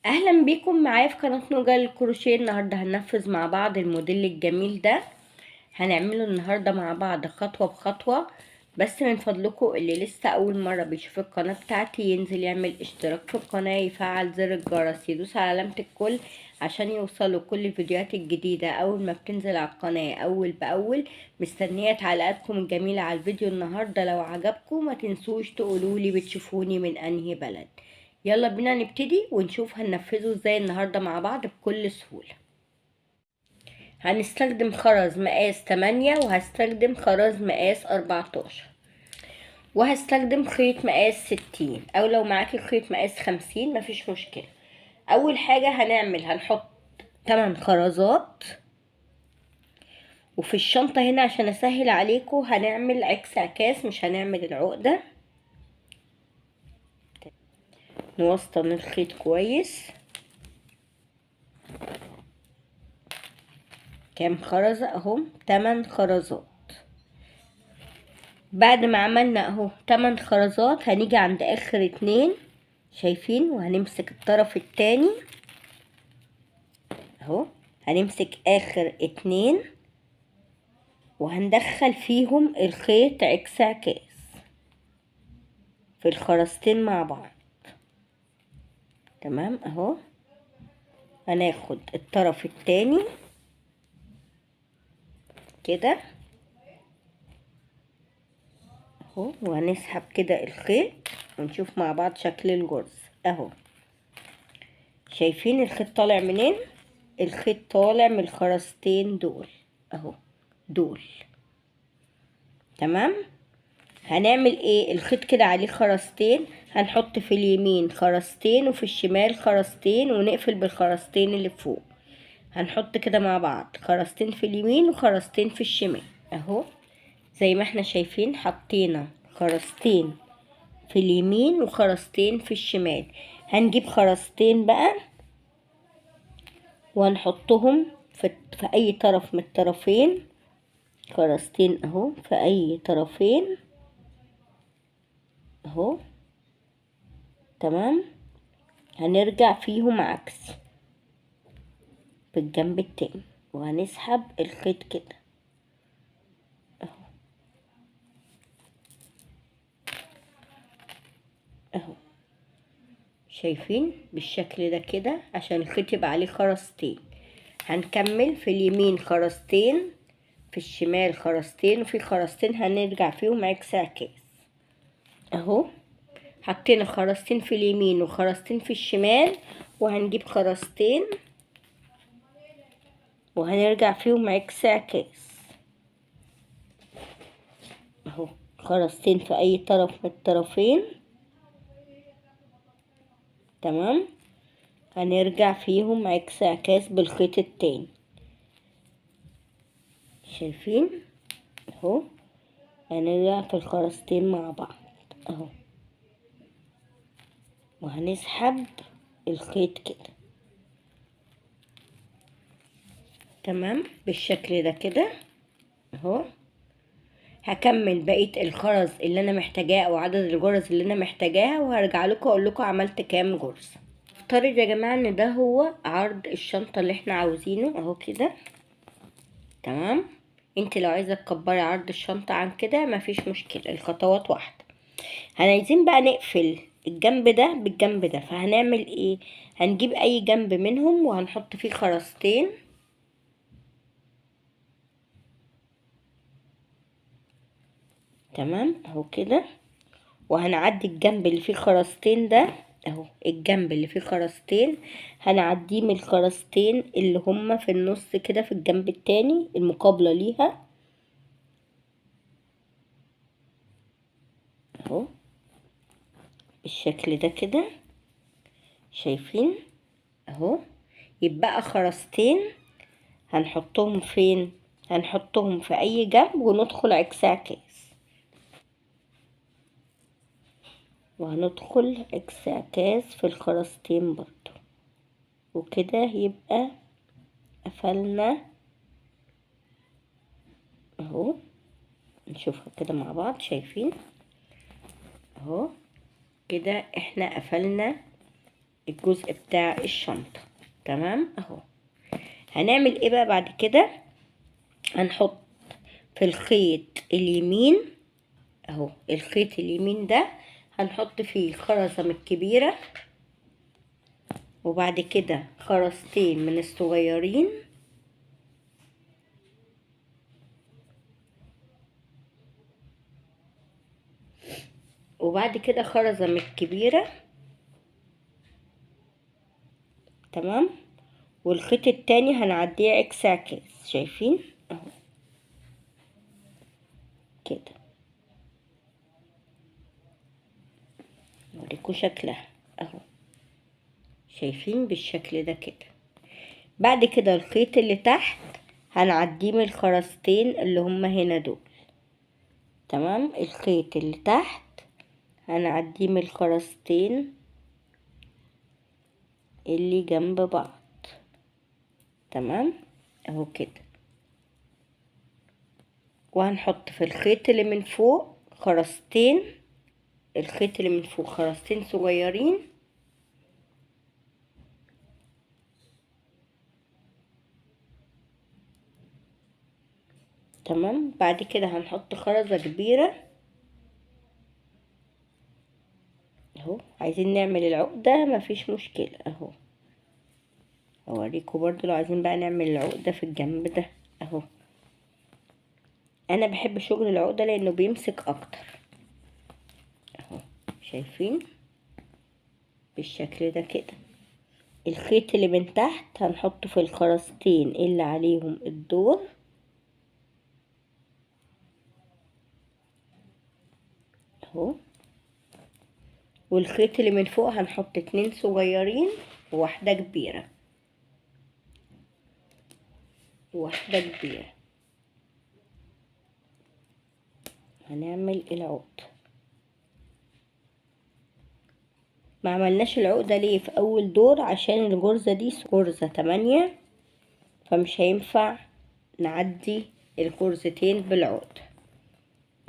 اهلا بيكم معايا في قناة نوجا للكروشيه. النهارده هننفذ مع بعض الموديل الجميل ده، هنعمله النهارده مع بعض خطوة بخطوة. بس من فضلكم اللي لسه اول مرة بيشوف القناة بتاعتي ينزل يعمل اشتراك في القناة، يفعل زر الجرس، يدوس على علامة الكل عشان يوصلوا كل الفيديوهات الجديدة اول ما بتنزل على القناة اول باول. مستنيه تعليقاتكم الجميلة على الفيديو النهارده، لو عجبكم ما تنسوش تقولولي بتشوفوني من انهي بلد. يلا بينا نبتدي ونشوف هننفذه ازاي النهارده مع بعض بكل سهولة. هنستخدم خرز مقاس 8، وهستخدم خرز مقاس 14، وهستخدم خيط مقاس 60، او لو معاكي خيط مقاس 50 مفيش مشكلة. اول حاجة هنعمل هنحط 8 خرزات، وفي الشنطة هنا عشان اسهل عليكم هنعمل عكس عكاس، مش هنعمل العقدة. نوسطن الخيط كويس. كام خرزة اهو؟ 8 خرزات. بعد ما عملنا اهو 8 خرزات هنيجي عند اخر 2 شايفين، وهنمسك الطرف التاني اهو، هنمسك اخر 2 وهندخل فيهم الخيط عكس عكاس في الخرزتين مع بعض. تمام اهو، هناخد الطرف التاني كده اهو، وهنسحب كده الخيط ونشوف مع بعض شكل الجرز اهو. شايفين الخيط طالع منين؟ الخيط طالع من الخرزتين دول اهو دول. تمام. هنعمل ايه؟ الخيط كده عليه خرزتين، هنحط في اليمين خرزتين وفي الشمال خرزتين، ونقفل بالخرزتين اللي فوق. هنحط كده مع بعض خرزتين في اليمين وخرزتين في الشمال اهو، زي ما احنا شايفين حطينا خرزتين في اليمين وخرزتين في الشمال. هنجيب خرزتين بقى وهنحطهم في اي طرف من الطرفين، خرزتين اهو في اي طرفين اهو. تمام. هنرجع فيهم عكسي بالجنب التاني وهنسحب الخيط كده اهو اهو، شايفين بالشكل ده كده عشان الخيط يبقى عليه خرزتين. هنكمل في اليمين خرزتين، في الشمال خرزتين، وفي خرزتين هنرجع فيهم عكس عكاس اهو. حطينا خرزتين في اليمين وخرزتين في الشمال، وهنجيب خرزتين وهنرجع فيهم عكس عكاس اهو، خرزتين في اي طرف من الطرفين. تمام. هنرجع فيهم عكس عكاس بالخيط التاني، شايفين اهو. هنرجع في الخرزتين مع بعض اهو، وهنسحب الخيط كده. تمام بالشكل ده كده اهو. هكمل بقية الخرز اللي انا محتاجاه او عدد الجرز اللي انا محتاجاها، وهرجع لكم اقول لكم عملت كام جرز. افترض يا جماعة ان ده هو عرض الشنطة اللي احنا عاوزينه اهو كده. تمام. انت لو عايزه تكبري عرض الشنطة عن كده مفيش مشكلة، الخطوات واحدة. عايزين بقى نقفل الجنب ده بالجنب ده، فهنعمل ايه؟ هنجيب اي جنب منهم وهنحط فيه خرزتين تمام اهو كده، وهنعدي الجنب اللي فيه خرزتين ده اهو، الجنب اللي فيه خرزتين هنعديه من الخرزتين اللي هما في النص كده في الجنب التاني المقابلة ليها اهو بالشكل ده كده، شايفين اهو. يبقى خرزتين هنحطهم فين؟ هنحطهم في اي جنب وندخل عكس عكاس، وهندخل عكس عكاس في الخرزتين برضو، وكده يبقى قفلنا اهو. نشوفها كده مع بعض، شايفين اهو كده احنا قفلنا الجزء بتاع الشنطة. تمام اهو. هنعمل ايه بقى بعد كده؟ هنحط في الخيط اليمين اهو، الخيط اليمين ده هنحط فيه خرزة من الكبيرة، وبعد كده خرزتين من الصغيرين، وبعد كده خرزة من الكبيرة. تمام. والخيط التاني هنعديه عكس عكاز، شايفين اهو كده، اوريكم شكلها اهو، شايفين بالشكل ده كده. بعد كده الخيط اللي تحت هنعديه من الخرزتين اللي هما هنا دول. تمام. الخيط اللي تحت هنعديه من الخرزتين اللي جنب بعض. تمام اهو كده. وهنحط في الخيط اللي من فوق خرزتين، الخيط اللي من فوق خرزتين صغيرين، تمام. بعد كده هنحط خرزة كبيرة اهو. عايزين نعمل العقدة مفيش مشكلة اهو، اوريكم برضو لو عايزين بقى نعمل العقدة في الجنب ده اهو. انا بحب شغل العقدة لانه بيمسك اكتر اهو، شايفين بالشكل ده كده. الخيط اللي من تحت هنحطه في الخرزتين اللي عليهم الدور، اهو. والخيط اللي من فوق هنحط 2 صغيرين وواحدة كبيرة، واحدة كبيرة. هنعمل العقدة. ما عملناش العقدة ليه في اول دور؟ عشان الغرزة دي غرزة 8، فمش هينفع نعدي الغرزتين بالعقدة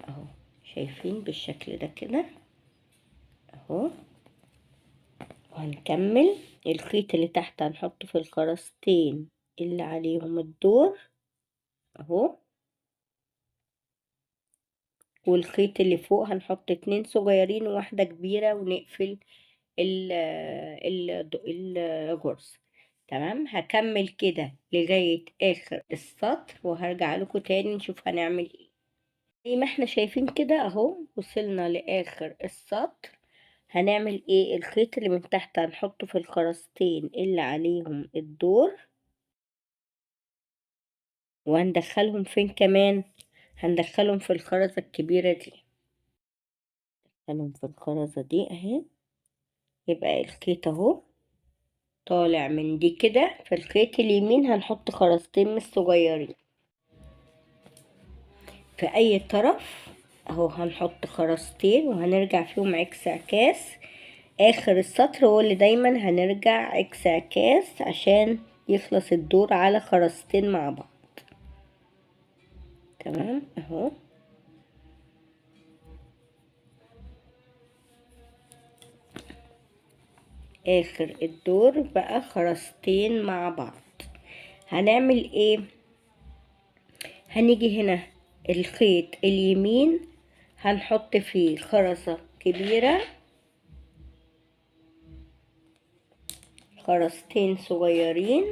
اهو، شايفين بالشكل ده كده اهو. وهنكمل الخيط اللي تحت هنحطه في الخرزتين اللي عليهم الدور اهو، والخيط اللي فوق هنحط 2 صغيرين وواحدة كبيرة، ونقفل الغرز. تمام. هكمل كده لغاية اخر السطر وهرجع لكم تاني نشوف هنعمل ايه. زي ما احنا شايفين كده اهو، وصلنا لاخر السطر. هنعمل ايه؟ الخيط اللي من تحت هنحطه في الخرزتين اللي عليهم الدور، وهندخلهم فين كمان؟ هندخلهم في الخرزة الكبيرة دي، هندخلهم في الخرزة دي اهي. يبقى الخيط اهو طالع من دي كده. في الخيط اليمين هنحط خرزتين من الصغيرين في اي طرف اهو، هنحط خرزتين وهنرجع فيهم عكس عكاس. اخر السطر هو اللي دايما هنرجع عكس عكاس عشان يخلص الدور على خرزتين مع بعض. تمام اهو. اخر الدور بقى خرزتين مع بعض. هنعمل ايه؟ هنيجي هنا الخيط اليمين هنحط فيه خرزة كبيرة، خرزتين صغيرين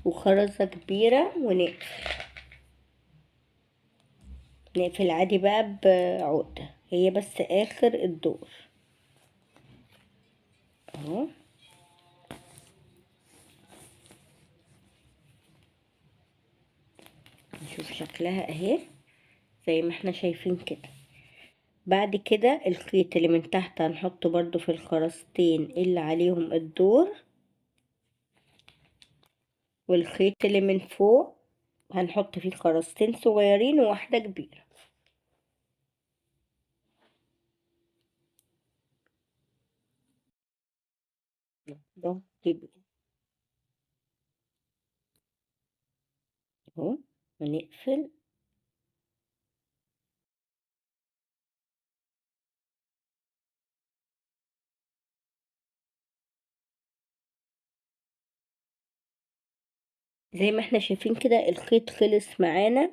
وخرزة كبيرة، ونقفل. نقفل عادي بقى بعقدة، هي بس اخر الدور اهو. نشوف شكلها اهي زي ما احنا شايفين كده. بعد كده الخيط اللي من تحت هنحطه برضو في الخرزتين اللي عليهم الدور، والخيط اللي من فوق هنحط فيه خرزتين صغيرين وواحدة كبيرة. ده كبير اهو، ونقفل. زي ما احنا شايفين كده الخيط خلص معانا،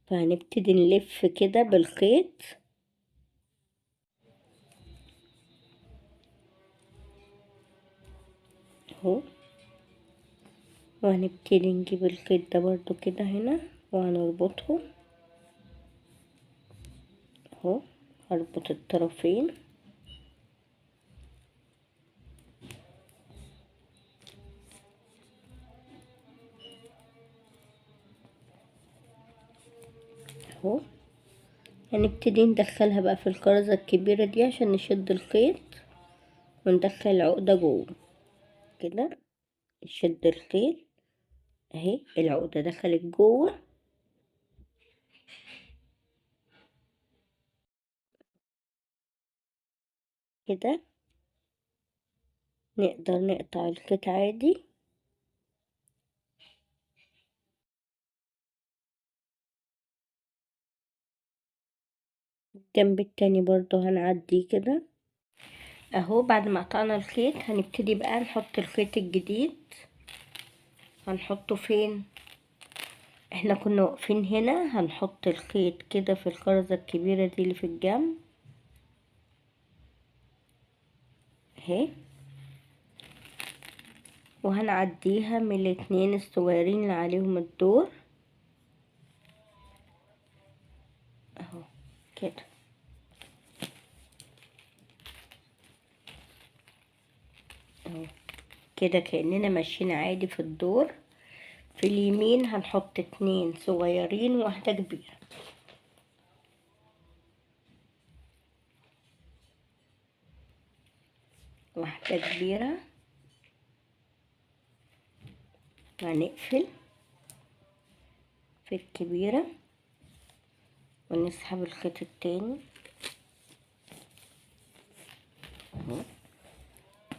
فهنبتدي نلف كده بالخيط. اهو، وهنبتدي نجيب الخيط ده برضو كده هنا وهنربطه اهو. هربط الطرفين. اهو، هنبتدي ندخلها بقى في الخرزة الكبيرة دي عشان نشد الخيط وندخل العقدة جوه كده. نشد الخيط اهي، العقدة دخلت جوه. كده نقدر نقطع الخيط عادي. الجنب التاني برضو هنعديه كده اهو. بعد ما قطعنا الخيط هنبتدي بقى نحط الخيط الجديد. هنحطه فين؟ احنا كنا واقفين هنا. هنحط الخيط كده في الخرزة الكبيرة دي اللي في الجنب اهي، وهنعديها من الاتنين الصغيرين اللي عليهم الدور اهو كده. اهو كده كأننا ماشيين عادي في الدور. في اليمين هنحط 2 صغيرين وواحدة كبيرة. واحدة كبيرة، هنقفل في الكبيرة ونسحب الخيط التاني اهو.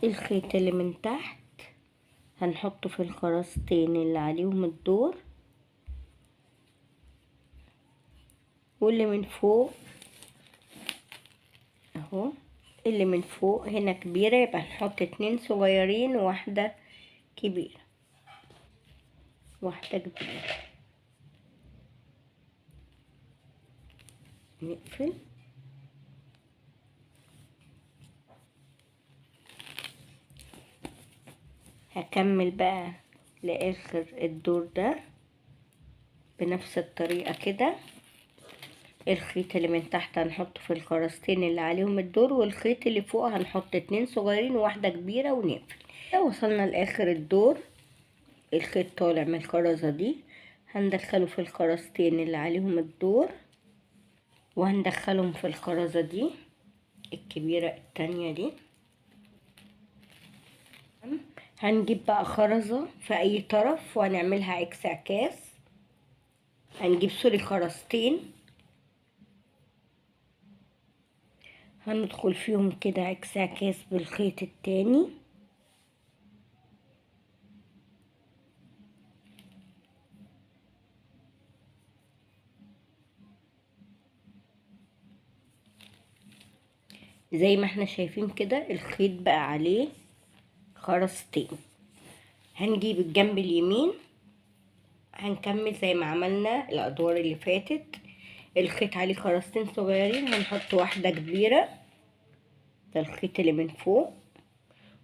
الخيط اللي من تحت هنحطه في الخرزتين اللي عليهم الدور، واللي من فوق اهو. اللي من فوق هنا كبيرة، يبقى هنحط 2 صغيرين وواحدة كبيرة. واحدة كبيرة. نقفل. هكمل بقى لآخر الدور ده بنفس الطريقة كده. الخيط اللي من تحت هنحطه في الخرزتين اللي عليهم الدور، والخيط اللي فوق هنحط 2 صغيرين وواحدة كبيرة ونقفل. وصلنا لآخر الدور، الخيط طالع من الخرزة دي هندخله في الخرزتين اللي عليهم الدور، وهندخلهم في الخرزة دي الكبيرة التانية دي. هنجيب بقى خرزة في اي طرف وهنعملها عكس عكاس. هنجيب سوري خرزتين، هندخل فيهم كده عكس عكاس بالخيط التاني. زي ما احنا شايفين كده الخيط بقى عليه خرزتين. هنجيب الجنب اليمين، هنكمل زي ما عملنا الادوار اللي فاتت. الخيط عليه خرزتين صغيرين، هنحط واحدة كبيرة، ده الخيط اللي من فوق،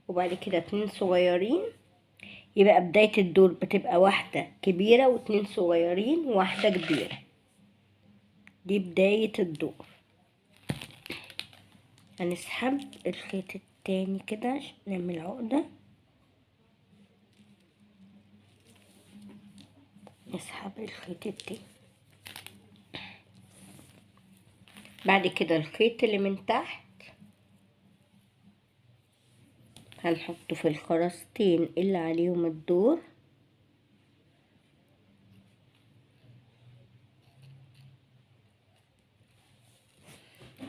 وبعد كده 2 صغيرين. يبقى بداية الدور بتبقى واحدة كبيرة و2 صغيرين وواحدة كبيرة، دي بداية الدور. هنسحب الخيط التاني كده عشان نعمل عقدة، نسحب الخيط التاني. بعد كده الخيط اللي من تحت هنحطه في الخرزتين اللي عليهم الدور،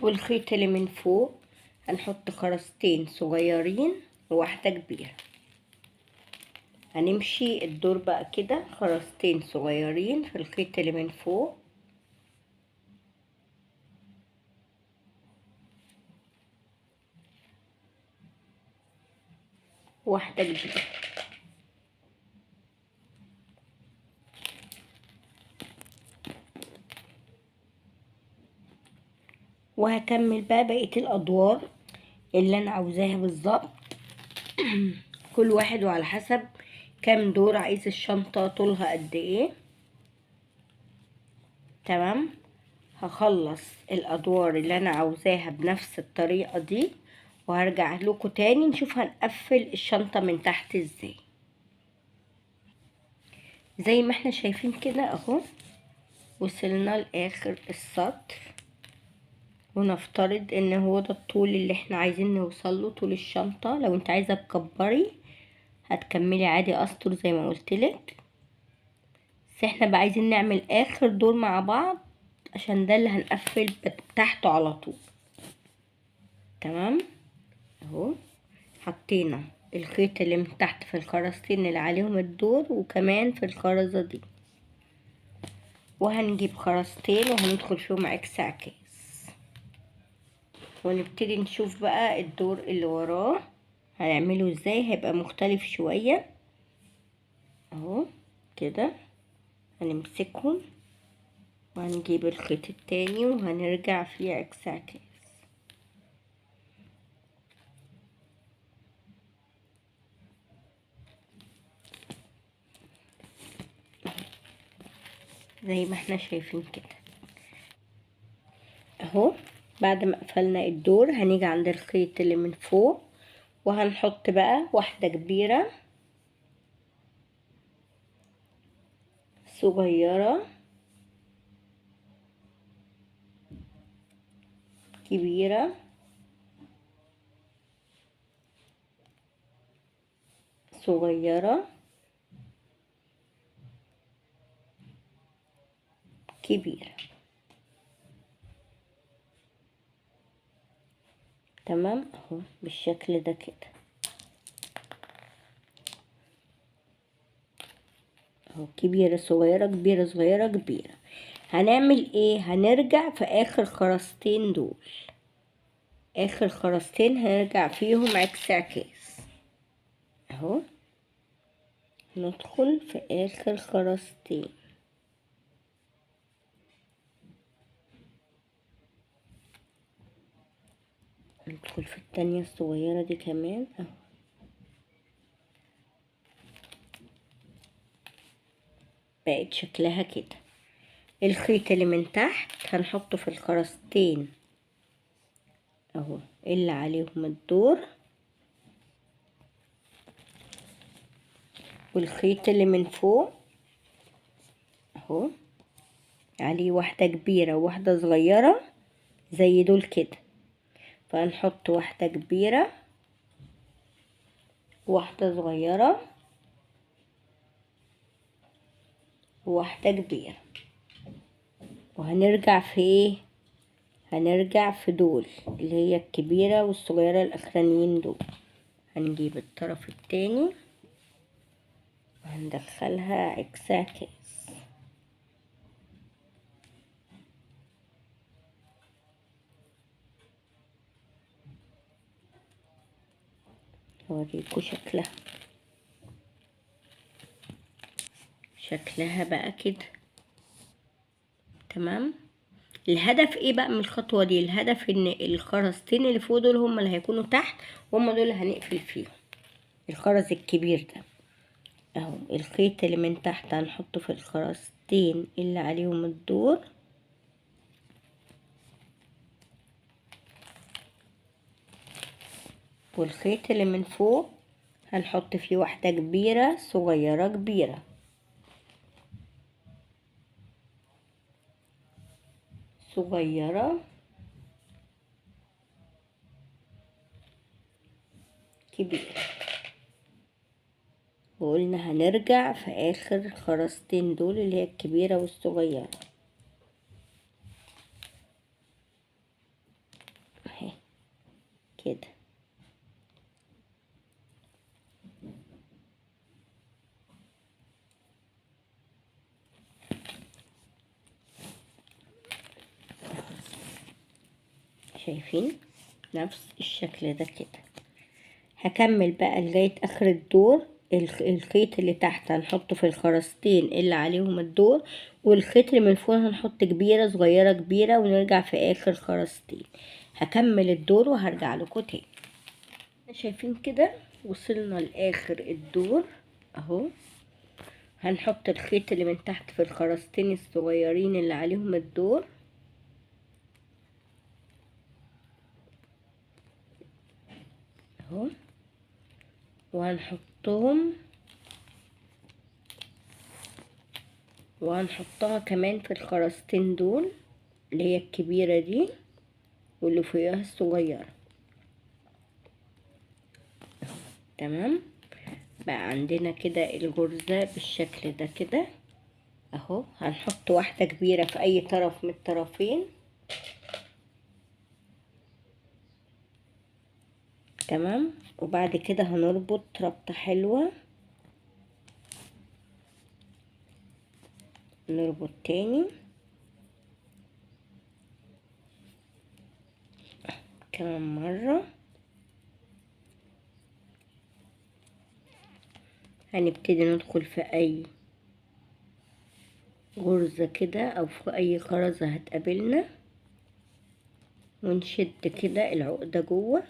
والخيط اللي من فوق هنحط خرزتين صغيرين وواحدة كبيرة. هنمشي الدور بقى كده، خرزتين صغيرين في الخيط اللي من فوق، واحدة كبيرة، وهكمل بقى بقية الادوار اللي انا عاوزاها بالظبط. كل واحد وعلى حسب كام دور عايز الشنطة طولها قد ايه. تمام، هخلص الادوار اللي انا عاوزاها بنفس الطريقة دي وهرجع لكم تاني نشوف هنقفل الشنطة من تحت ازاي. زي ما احنا شايفين كده اهو، وصلنا لاخر السطر، ونفترض ان هو ده الطول اللي احنا عايزين نوصله، طول الشنطة. لو انت عايزة تكبري هتكملي عادي اسطر زي ما قلتلك، بس احنا بقى عايزين نعمل اخر دور مع بعض عشان ده اللي هنقفل تحته على طول. تمام اهو، حطينا الخيط اللي من تحت في الخرزتين اللي عليهم الدور، وكمان في الخرزة دي، وهنجيب خرزتين وهندخل فيهم عكس عكاز، ونبتدي نشوف بقى الدور اللي وراه هنعمله ازاي. هيبقى مختلف شوية اهو كده. هنمسكهم وهنجيب الخيط التاني وهنرجع فيه عكس عكاز. زي ما احنا شايفين كده اهو. بعد ما قفلنا الدور هنيجي عند الخيط اللي من فوق وهنحط بقى واحدة كبيرة صغيرة كبيرة صغيرة كبيرة. تمام اهو بالشكل ده كده اهو، كبيرة صغيرة كبيرة صغيرة كبيرة. هنعمل ايه؟ هنرجع في اخر خرزتين دول، اخر خرزتين هنرجع فيهم عكس عكاز اهو. ندخل في اخر خرزتين، ندخل في التانية الصغيرة دي كمان اهو. بقت شكلها كده. الخيط اللي من تحت هنحطه في الخرزتين اهو اللي عليهم الدور، والخيط اللي من فوق اهو عليه واحدة كبيرة وواحدة صغيرة زي دول كده، فهنحط واحدة كبيرة واحدة صغيرة وواحدة كبيرة، وهنرجع في ايه؟ هنرجع في دول اللي هي الكبيرة والصغيرة الاخرانيين دول. هنجيب الطرف التاني وهندخلها عكس عكاز. اوريكوا شكلها، شكلها بقى كده. تمام. الهدف ايه بقى من الخطوة دي؟ الهدف ان الخرزتين اللي فوق دول هم اللي هيكونوا تحت، وهم دول اللي هنقفل فيهم الخرز الكبير ده اهو. الخيط اللي من تحت هنحطه في الخرزتين اللي عليهم الدور، والخيط اللي من فوق هنحط فيه واحدة كبيرة صغيرة كبيرة صغيرة كبيرة. وقلنا هنرجع في آخر خرزتين دول اللي هي الكبيرة والصغيرة اهي كده. شايفين نفس الشكل ده كده. هكمل بقى لغاية اخر الدور الخيط اللي تحت هنحطه في الخرزتين اللي عليهم الدور، والخيط اللي من فوق هنحط كبيرة صغيرة كبيرة، ونرجع في اخر خرزتين. هكمل الدور وهرجع لكم تاني. شايفين كده وصلنا لاخر الدور اهو. هنحط الخيط اللي من تحت في الخرزتين الصغيرين اللي عليهم الدور، اهو، وهنحطهم وهنحطها كمان في الخرزتين دول اللي هي الكبيرة دي واللي فوقيها الصغيرة. تمام، بقى عندنا كده الغرزة بالشكل ده كده اهو. هنحط واحدة كبيرة في اي طرف من الطرفين. تمام، وبعد كده هنربط ربطة حلوة، نربط تاني كمان مرة. هنبتدي ندخل في اي غرزة كده او في اي خرزة هتقابلنا، ونشد كده العقدة جوه،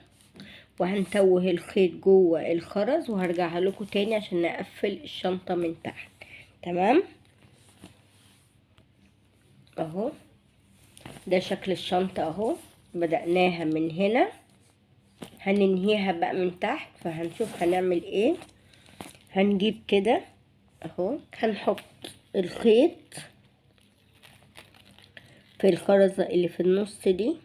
وهنتوه الخيط جوه الخرز، وهرجعها لكم تاني عشان نقفل الشنطة من تحت. تمام اهو، ده شكل الشنطة اهو. بدأناها من هنا، هننهيها بقى من تحت. فهنشوف هنعمل ايه. هنجيب كده اهو، هنحط الخيط في الخرزة اللي في النص دي،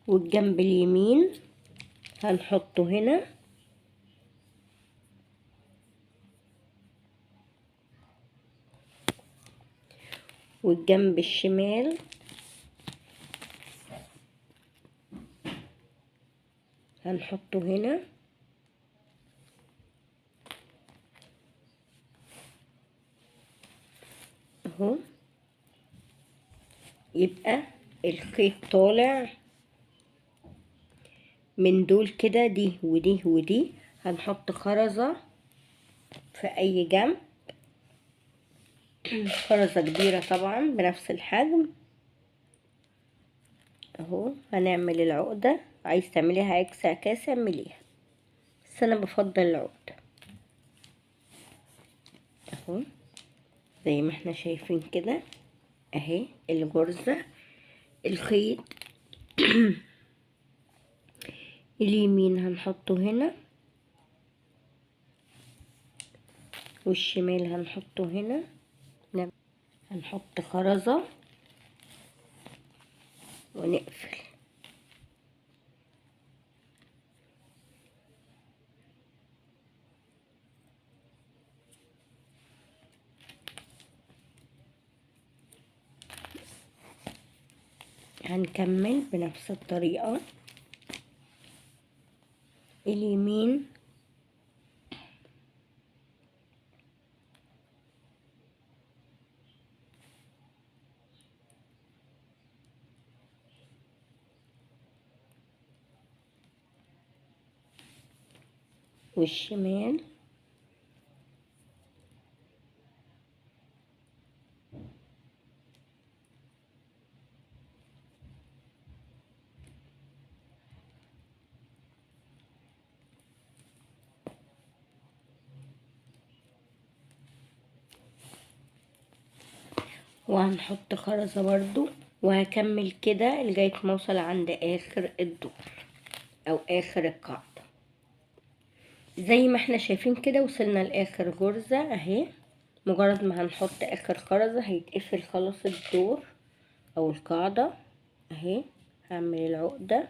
والجنب اليمين هنحطه هنا، والجنب الشمال هنحطه هنا، اهو. يبقى الخيط طالع من دول كده، دي ودي ودي. هنحط خرزة في اي جنب، خرزة كبيرة طبعا بنفس الحجم اهو. هنعمل العقدة، عايز تعمليها عكس عكاس اعمليها، بس انا بفضل العقدة اهو زي ما احنا شايفين كده اهي الغرزة. الخيط اليمين هنحطه هنا، والشمال هنحطه هنا. هنحط خرزة ونقفل. هنكمل بنفس الطريقة، اليمين والشمال، وهنحط خرزة برضو. وهكمل كده لغاية ما اوصل عند اخر الدور او اخر القاعدة. زي ما احنا شايفين كده وصلنا لاخر غرزة اهي. مجرد ما هنحط اخر خرزة هيتقفل خلاص الدور او القاعدة اهي. هعمل العقدة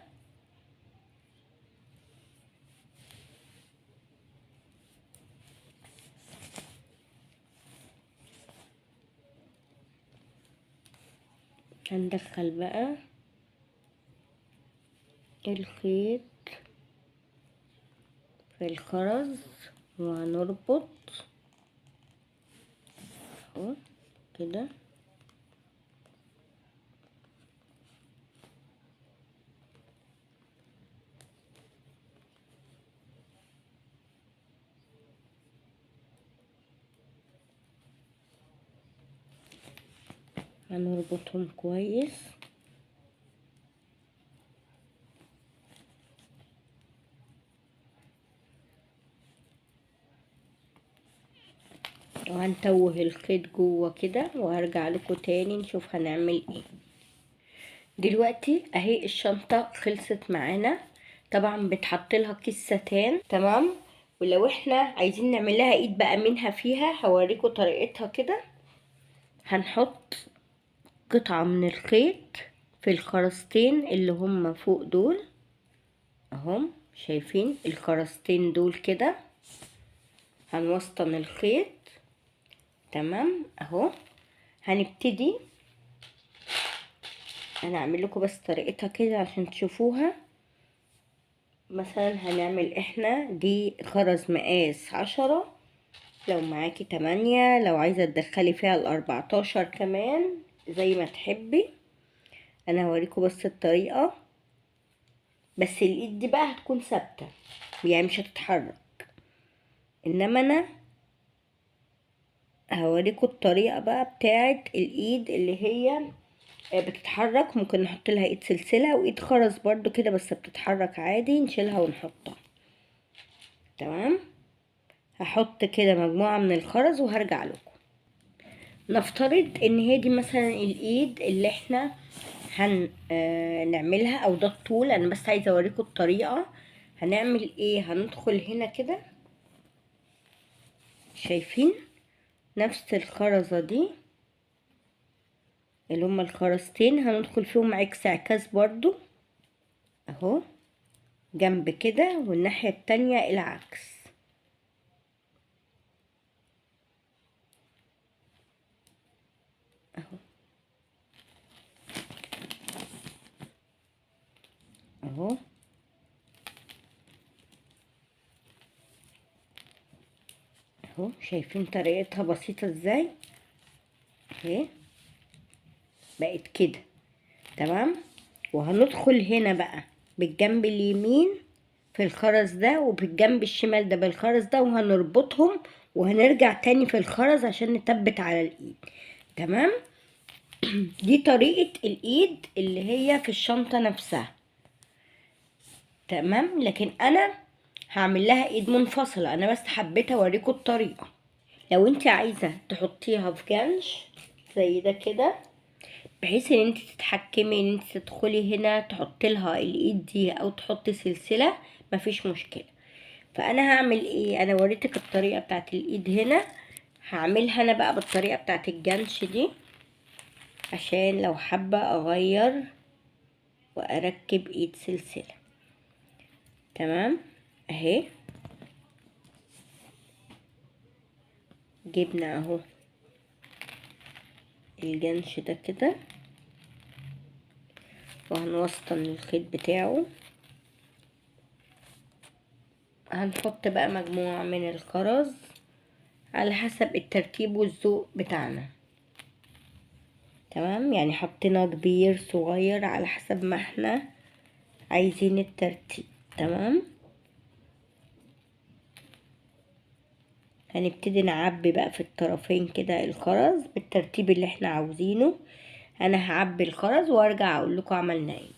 هندخل بقى الخيط في الخرز وهنربط اهو كده. هنربطهم كويس. وهنتوه الخيط جوه كده، وهرجع لكم تاني نشوف هنعمل ايه. دلوقتي اهي الشنطة خلصت معانا. طبعا بتحط لها كيس ستان، تمام. ولو احنا عايزين نعمل لها ايد بقى منها فيها هوريكم طريقتها كده. هنحط قطعة من الخيط في الخرزتين اللي هم فوق دول اهم، شايفين الخرزتين دول كده، هنوسطن الخيط، تمام اهو. هنبتدي، انا اعمل لكم بس طريقتها كده عشان تشوفوها. مثلا هنعمل احنا دي خرز مقاس 10، لو معاكي 8، لو عايزة تدخلي فيها 14 كمان زي ما تحبي. انا هوريكم بس الطريقة، بس الايد دي بقى هتكون ثابتة يعني مش هتتحرك، انما انا هوريكم الطريقة بقى بتاعت الايد اللي هي بتتحرك. ممكن نحط لها ايد سلسلة وايد خرز برضو كده، بس بتتحرك عادي، نشيلها ونحطها، تمام. هحط كده مجموعة من الخرز وهرجع لكم. نفترض ان هي دي مثلا الايد اللي احنا هنعملها، او ده الطول، انا بس عايزه اوريكم الطريقة. هنعمل ايه؟ هندخل هنا كده، شايفين نفس الخرزة دي اللي هما الخرزتين، هندخل فيهم عكس عكاز برضو اهو جنب كده، والناحية التانية العكس. اهو اهو اهو، شايفين طريقتها بسيطة ازاي؟ اهي بقت كده، تمام. وهندخل هنا بقى بالجنب اليمين في الخرز ده، وبالجنب الشمال ده بالخرز ده، وهنربطهم وهنرجع تاني في الخرز عشان نثبت على الايد، تمام. دي طريقة الايد اللي هي في الشنطة نفسها، تمام. لكن انا هعمل لها ايد منفصلة، انا بس حبيت اوريكم الطريقة. لو انت عايزة تحطيها في جنش زي ده كده، بحيث ان انت تتحكمي ان انت تدخلي هنا تحطي لها الايد دي او تحطي سلسلة، مفيش مشكلة. فانا هعمل ايه؟ انا وريتك الطريقة بتاعت الايد هنا، هعملها انا بقى بالطريقة بتاعت الجنش دي، عشان لو حابة اغير واركب ايد سلسلة، تمام. اهي جبنا اهو الجنش ده كده، وهنوسطن الخيط بتاعه. هنحط بقى مجموعة من الخرز على حسب الترتيب والذوق بتاعنا، تمام. يعني حطينا كبير صغير على حسب ما احنا عايزين الترتيب، تمام. هنبتدي نعبي بقى في الطرفين كده الخرز بالترتيب اللي احنا عاوزينه. انا هعبي الخرز وارجع اقول لكم عملنا ايه.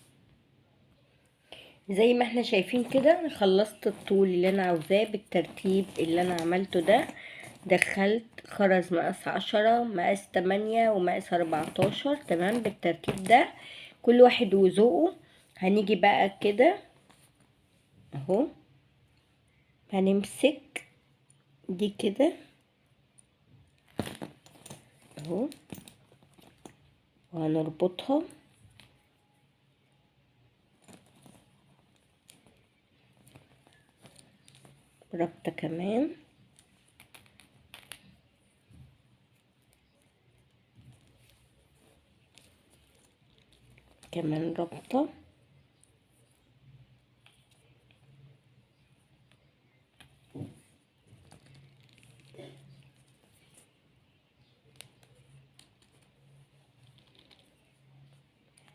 زي ما احنا شايفين كده انا خلصت الطول اللي انا عاوزاه بالترتيب اللي انا عملته ده. دخلت خرز مقاس 10، مقاس 8، ومقاس 14، تمام بالترتيب ده، كل واحد وذوقه. هنيجي بقى كده اهو، هنمسك دي كده اهو وهنربطها ربطة كمان، كمان ربطة،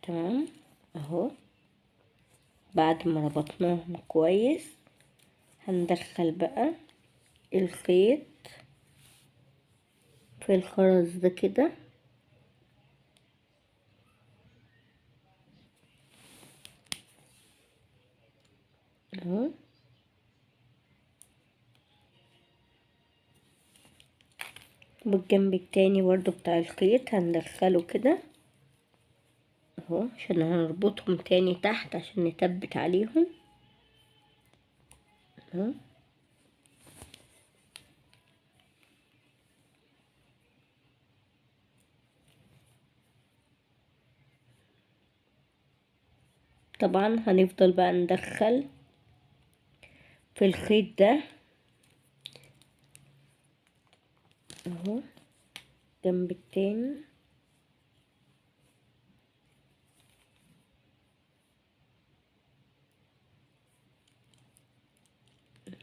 تمام اهو. بعد ما ربطناهم كويس هندخل بقى الخيط في الخرز ده كده اهو. والجنب التاني برضو بتاع الخيط هندخله كده اهو، عشان هنربطهم تاني تحت عشان نثبت عليهم اهو. طبعا هنفضل بقى ندخل في الخيط ده اهو جنب التاني.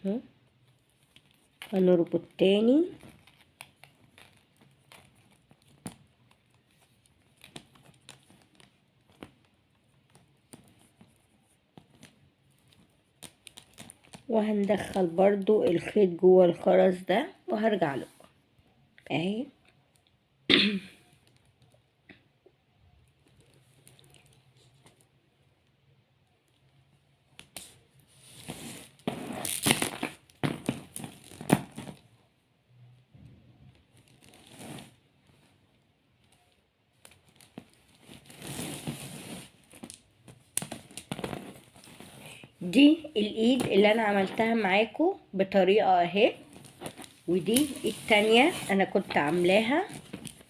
اهو هنربط تاني. وهندخل برضو الخيط جوه الخرز ده وهرجع لكم اهي. دي الايد اللي انا عملتها معاكم بطريقة اهي، ودي التانية انا كنت عاملاها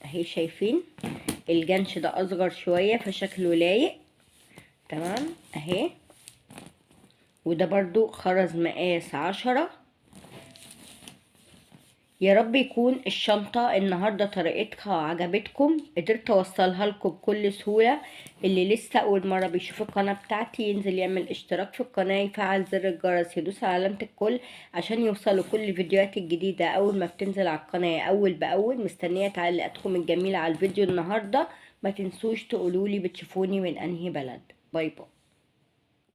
اهي. شايفين الجنش ده اصغر شوية فشكله لايق تمام اهي. وده برضو خرز مقاس 10. يا رب يكون الشنطة النهاردة طريقتها عجبتكم، قدرت اوصلها لكم بكل سهولة. اللي لسه اول مرة بيشوف القناة بتاعتي ينزل يعمل اشتراك في القناة، يفعل زر الجرس، يدوس على علامة الكل عشان يوصلوا كل الفيديوهات الجديدة اول ما بتنزل على القناة اول باول. مستنية تعليقاتكم الجميلة على الفيديو النهاردة. ما تنسوش تقولولي بتشوفوني من انهي بلد. bye bye.